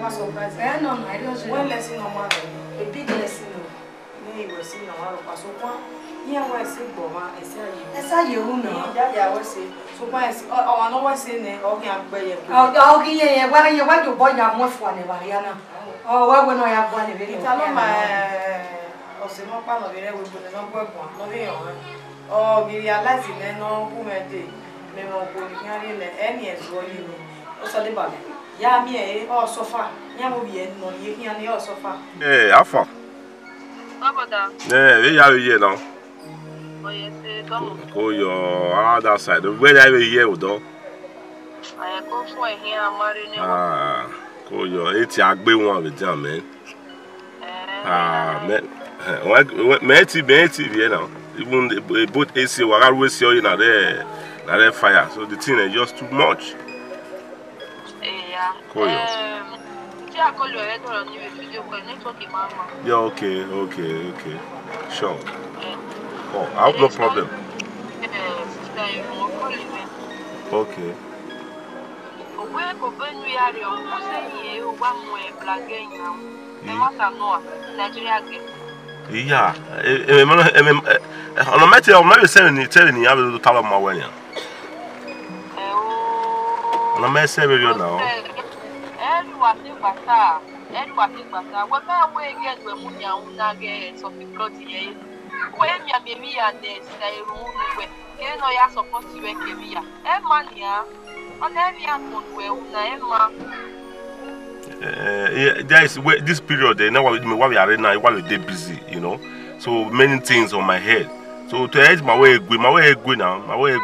Wa surprise. Eh, no, no, I don't. One lesson normal. A big lesson o. Ni wẹ si na wa rọ pa sokpan. Iran wẹ si gbọ ma, ẹsẹ aye. Ẹsẹ aye ru na. Iya ya wẹ si. Sokpan ẹsẹ, ọ, ọ, wa nọ wẹ si nẹ, ọ ghi a gbẹyẹ. Ọ, ọ ghi yẹn, yẹn, wa, yẹn, wa do bọ ya mu ẹfua nẹ, wa ria na. Ọ wẹ wẹ nọ ya gua nẹ vbe nọ. Ita nọ ma, eh, ọsẹ nọ kpa nọ vbe rẹ wẹ bọ nẹ nọ gbẹ guan, nọ vbe yọn wẹ. Ọ ghi realize nẹ nọ gu mwẹ dee, mẹ mwẹ ọgua ne iran rre nẹ, ẹ ni ẹzọ yi nẹ. Ọ sọ deba mẹ. Ya miẹn ẹre, ọ suffer. Iran vbe ovbi ẹre nọ rhie khian ni, ọ suffer. Eh, how far? Baba da. Eh, vbe ya vbe ye na. Oye se, come on. Ko yo, ah, that side. Where I be here, Udo? Aye, ko fun ẹhin a ma rre ne. Ah, ko yo, eti agbe wan vbe dia mẹ. Eh. Ah, mẹ, eh, wẹ, wẹ, mẹ ti, mẹ ti vbe na. Even the, the boat A C, wa gha ru A C ọye na rẹ, na rẹ fire. So the thing is just too much. Yeah. Cool. Um, see, I call you, I don't need a video call, network in my mouth. Yeah, okay, okay, okay. Sure. Yeah. Oh, I hope no problem. Uh, sister, you know, call me. Okay. Owe ko be nu ya re, o ko se ye, o wa mu e black girl yan. E ma sa no a, Nigeria girl. Iya, e, e, e, e, e, ọna mẹ te, ọna mẹ sẹ ni, tẹ ni, ya be do ta lọ ma wẹ yan. Ẹ o. Ọna mẹ sẹ vberriọ na. Ẹ ru wa te gbata, ẹ ru wa te gbata. Wẹ mẹ wẹ ye wẹ mu yan una ghe sọ fi blood ye. Wẹ miẹn miẹn emwi ya nẹ, sẹ eru unu wẹ. Ke nọ ya support wẹ ke emwi ya. Ẹ ma nian. Ọna emwi ya kpọnnu wẹ una, ẹ ma. Eh, yeah, there is, well, this period, eh, now, me, why we are right now, why we dey busy, you know. So many things on my head. So to help my way, my way, now, my way.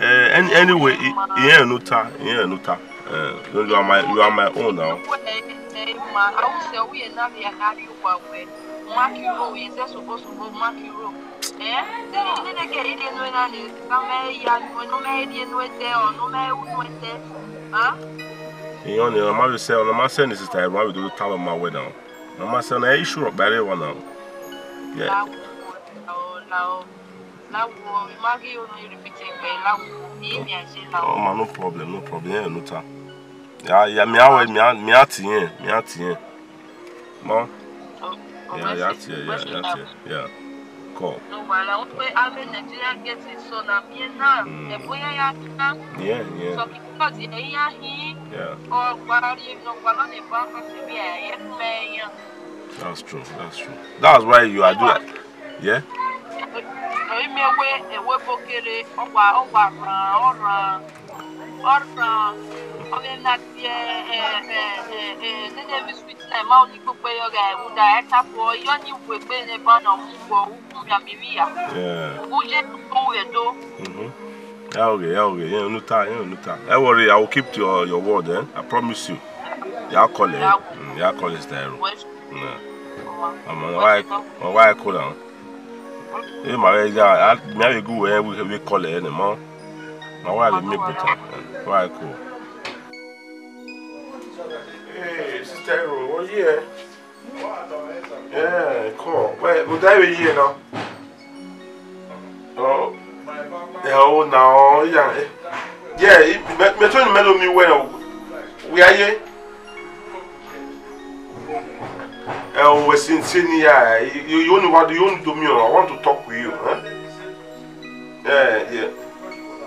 Eh, any, anyway, yeah, no ta, yeah, no ta. Eh, you are my, you are my own now. Iran ni, ọna ma vbe sẹ, ọna ma sẹ ni sister, ẹmwa vbe do ta ma wẹ na. Ọna ma sẹ na, issue rọ kpare wa na. Yeah. Lawo, mi ma ghi unu repeat egbe, lawo, mi mi a je lawo. Oh, ma, no problem, no problem. Yeah, no ta. Ya, ya, mi a wẹ, mi a, mi a ti yẹn, mi a ti yẹn. Ma. Oh, yeah, ya ti, yeah, ya ti, yeah. Cool. No wahala, o pe ave Nigeria get it so na mi na. Mm. E boya ya ta. Yeah, yeah. So because e ya hi. Yeah. O gba ri no gba lo ne ba ka se bi e me ya. That's true. That's true. That's why you are doing. Yeah? Emi ewe, ewe bokere, ọwa, ọwa ran, ọran, ọran, ọghe na tie, eh, eh, eh, eh, nene mi sweet na, ma oni gbogbo yo ga, ewu da, e ta fo, yo ni we gbe ne ba na, uwo, uwo mi ami ria. Yeah. Uwo je, uwo do. Mm-hmm. Yeah, okay, yeah, okay. Yeah, no ta, yeah, no ta. Don't worry, I will keep to your, your word, eh? I promise you. Yeah, I'll call it. Yeah. Mm, yeah, I'll call it, Style. West. Yeah. Ọmọ, why, why I call am? Ẹ ma vbe ya, a, mi a vbe gu wẹ, we, we call ẹ nẹ, ma. Ma wa vbe mi put am. Why I call? Hey, sister, what you here? Yeah, cool. Wait, would I be here now? Oh, yeah, oh, now, yeah. Yeah, mẹ, mẹ tọ ne mẹ lo mi wẹ na, wẹ a ye. Ẹ, o wẹ sin, sin ni ya, you, you only want, you only do me, I want to talk with you, huh? Yeah, yeah.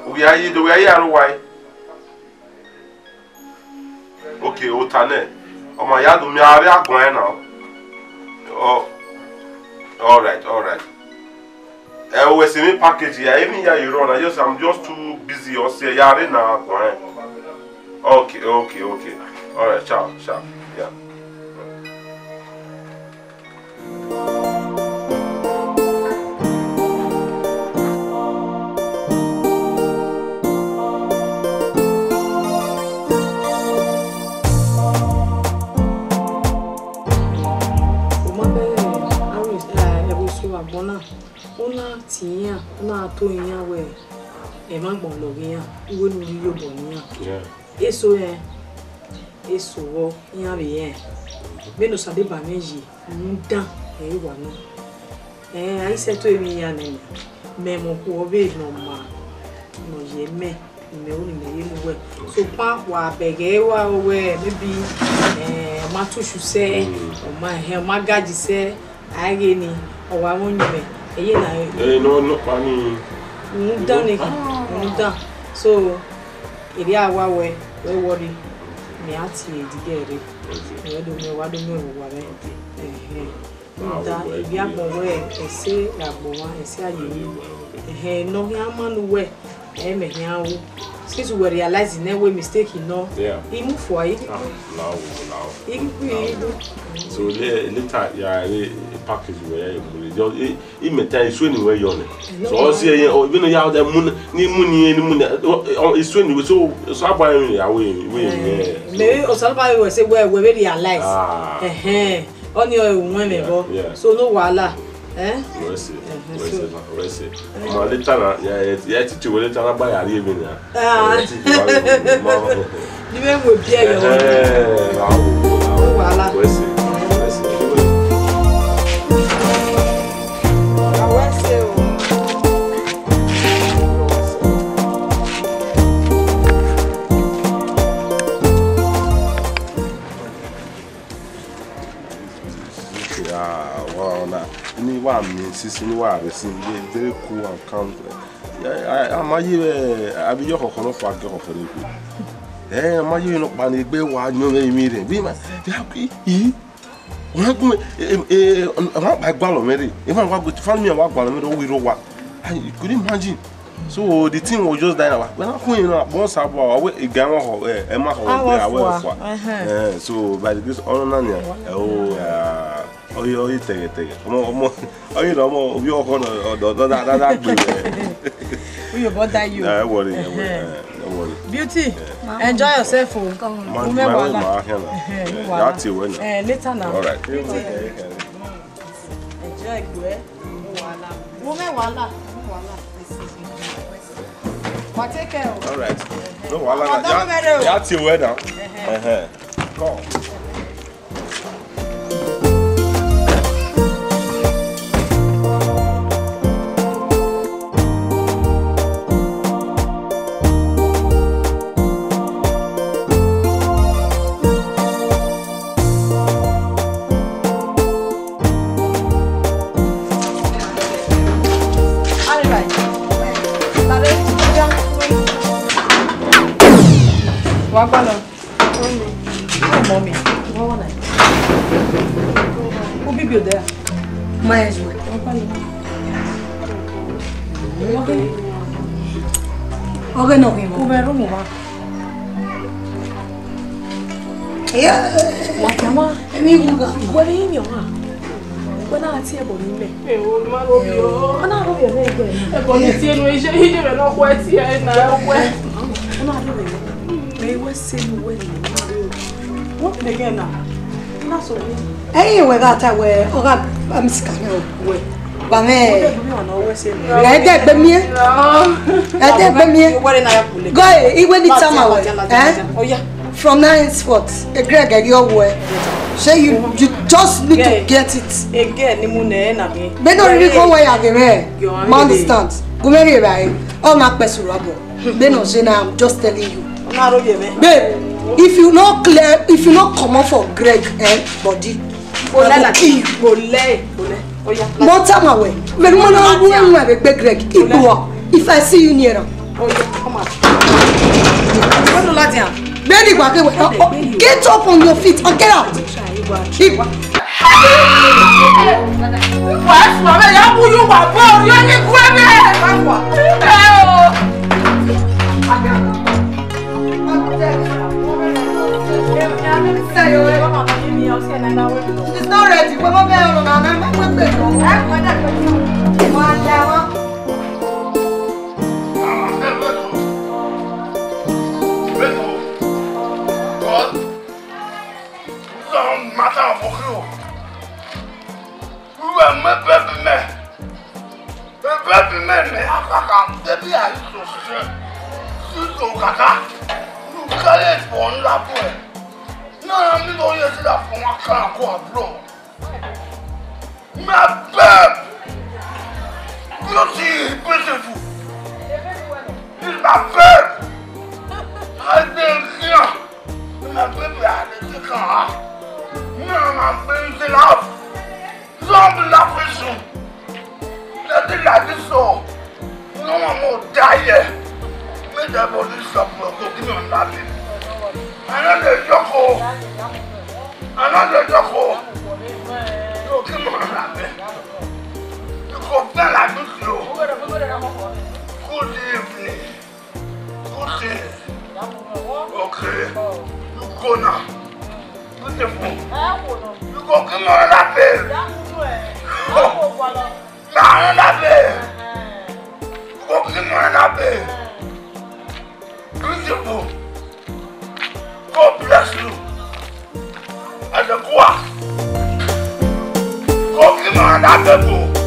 Wẹ a ye, wẹ a ye aro wa. Okay, o ta nẹ. Ọ ma ya do mi, a vbe a guan na. Oh, all right, all right. Ẹ, o wẹ sẹ emwi package ya, emwi ya ye rọ na, just, I'm just too busy, ọ sẹ ya rre na guan. Okay, okay, okay. All right, ciao, ciao. Yeah. Ọ ma bẹghe aro ẹvbo eso vbe agbọn na, u na tie iran, u na to iran wẹ, ẹmwẹ agbọn lọghe iran, uwẹ ne u rhie iyobọ ne iran. Yeah. Eso rẹn, eso vbọ, iran vbe rẹn. Vbene Osadeba mwẹ yi, rhunmwuda ẹ i wa nọ. Ẹn, a i sẹtin emwi iran nẹ, mẹ mwẹ okhuo vbe ne ọ ma, ne ọ ye mẹ, ne imẹ ru ne imẹ ye ne uwẹ. Sokpan wa bẹghe wa wẹ, maybe, ẹn, ọ ma tusu sẹ, ọ ma hẹn, ọ ma gaji sẹ, a i ghe ni, ọ wa mwẹ uyinmwẹ, ẹ ye na. Ẹ, nọ, nọkpa ni. Rhunmwuda ni, rhunmwuda. So, erriọ a wa wẹ, wẹ worry, mẹ a tie ẹdidẹ rre. Mẹ do miẹn, wa do miẹn vbe owa mwẹ. Ẹhẹn. Rhunmwuda, ivbi agbọn wẹ, ẹse gha gbe ọmwa, ẹse a ye ru. Ẹhẹn, ne ọ khian ma ne uwẹ, ẹ mẹ khian ru. Since uwẹ realize nẹ wẹ mistake nọ, yeah, I mu fua, I ghi, ah, lao, lao, I ghi khui, I ghi khui. So, le-, later, ya re package wẹ ya mu re. Just, e, imẹ ta isu ni wẹ yọ nẹ. So, ọ si ẹyẹ, ọ, even ya mu, ni mu ni, ni mu ni, ọ, ọ, isu ni wẹ, so, so, aba ẹmwẹ ya wẹ, wẹ, eh, yeah, so. Maybe Osanobua wẹ sẹ wẹ, wẹ vbe realize. Ah. Ẹhẹn. Ọni ọ ru ẹmwẹ vbọ. Yeah, yeah. So no wahala. Eh? Wẹ sẹ, ẹhẹn, wẹ sẹ, so, wẹ sẹ. Eh. Ọmọ later na, ya, ya, ya titi wẹ later na ba ya rhie emwi na. Ah. Ya titi wẹ ma. Ni mẹ mu biẹ yọ. Eh, wa wo, wa wo. No wahala. Wẹ sẹ, wẹ sẹ. Ah, wẹ sẹ o. Ah, wa na, ni wa mi sisi ni wa rẹ si, very cool and calm. Ya, a, a ma ye vbe, a vbe ye ọkhọkhọ nọ fua, gie ọkhọkhọ ni ku. Eh, a ma ye nọkpa ni egbe wa yọn vbe emwi rẹ. Bi ma, ya ku, i, wa gu, e, e, e, wa ba gualọ mwẹ rre. E ma wa gu, family mi wa gualọ mwẹ rre, o wi ro wa. Ah, you could imagine. So the thing was just dying out. When I come in, I want to say, "Wow, I wait, a guy, eh, Emma, I wait for." Ẹhẹn. Eh, so by the grace of Allah, yeah. Oh, yeah. Oh, yeah, oh, yeah, take it, take it. Ọmọ, ọmọ, oh, you know, ọmọ, obi ọkọ na, ọdọ, ọdọ, that, that, that, that, that. Uyo bother you. Nah, don't worry, don't worry, eh, don't worry. Beauty, yeah, enjoy yourself, oh. Come on. Ma, ma, ma, ma, yeah, yeah. Ẹhẹn, no wahala. Ya ti wẹ na. Eh, later now. All right. Beauty. Okay, okay. Enjoy, go, eh. No wahala. No wahala. No wahala. Wa take care, oh. All right. No wahala. Wa ya, ya ti wẹ na. Ẹhẹn. Ẹhẹn. Come. Wa gbalọ. Mommy. Ubibi odẹ. Ma ẹ ju. Ọghe nọ ghi mọ. Uvẹ ru mu wa. Wa tama. Emi wu ga. Wẹ ni mi wa. Wẹ na tie ẹbọ ni mẹ. Ewo, ma ro bi o. Ọ na ro bi o, mẹ gbe. Ẹbọ ni tie nu, ije, ije mẹ nọ khuẹ tie na, khuẹ. Ọ na ro bi o. Mẹ wẹ sẹ ne uwẹ ni. What again now? Na so ni. Ẹyin wẹ gha ta wẹ, ọ gha, am, sika nẹ o, wẹ. Ba mẹ. Ẹ dẹ gbe miẹn. Ẹ dẹ gbe miẹn. Go, iwe ni tama wẹ. Eh? From now henceforth, a Greg, you wẹ. Say you, you just need to get it. Ege ni mu nẹ na mi. Be no really come where you are. Ma understand. Go marry right. Ọ ma kpẹ suru abọ. Be no say now, I'm just telling you. Na ro ye me. Babe, if you no clear, if you no comot for Greg, eh, body, I go kill you. Bolẹ, bolẹ. Oya. Mo tell my way. Me no know who you have a big Greg. If I see you near him. Oya, come on. Wọ́n lọ láti hàn. Bẹ́ẹ̀ni ìgbà kẹwẹ́. Get up on your feet and get out. Wà á sùn àbẹ̀ yà wú yóò wà bọ́ orí ó ní kú ẹ̀mí. Ẹ o. It's not ready. Wọ́n bá bẹ́ẹ̀ ọ̀rọ̀ náà, náà, náà, wọ́n pè é. Wọ́n á dá wọn. Don't matter of you. Uwẹ mẹ bẹbi mẹ. Bẹbi mẹ mẹ akaka debi a yi so sẹ. Si so kaka. You carry it for one lap. Na mi go here to that for one car go abroad. My babe. Beauty, beautiful. This my babe. I dey here. My baby, I dey take her. Me and my baby dey laugh. Don't be laughing soon. Nothing like this, so. No one more die here. Make that body stop, go give me another. I know the joke, oh. I know the joke, oh. Yo, come on, man. You go feel like this, yo. Good evening. Good day. Okay. You go now. Beautiful. You go give me another babe. Na another babe. You go give me another babe. Beautiful. God bless you. As a go. Go give me another babe.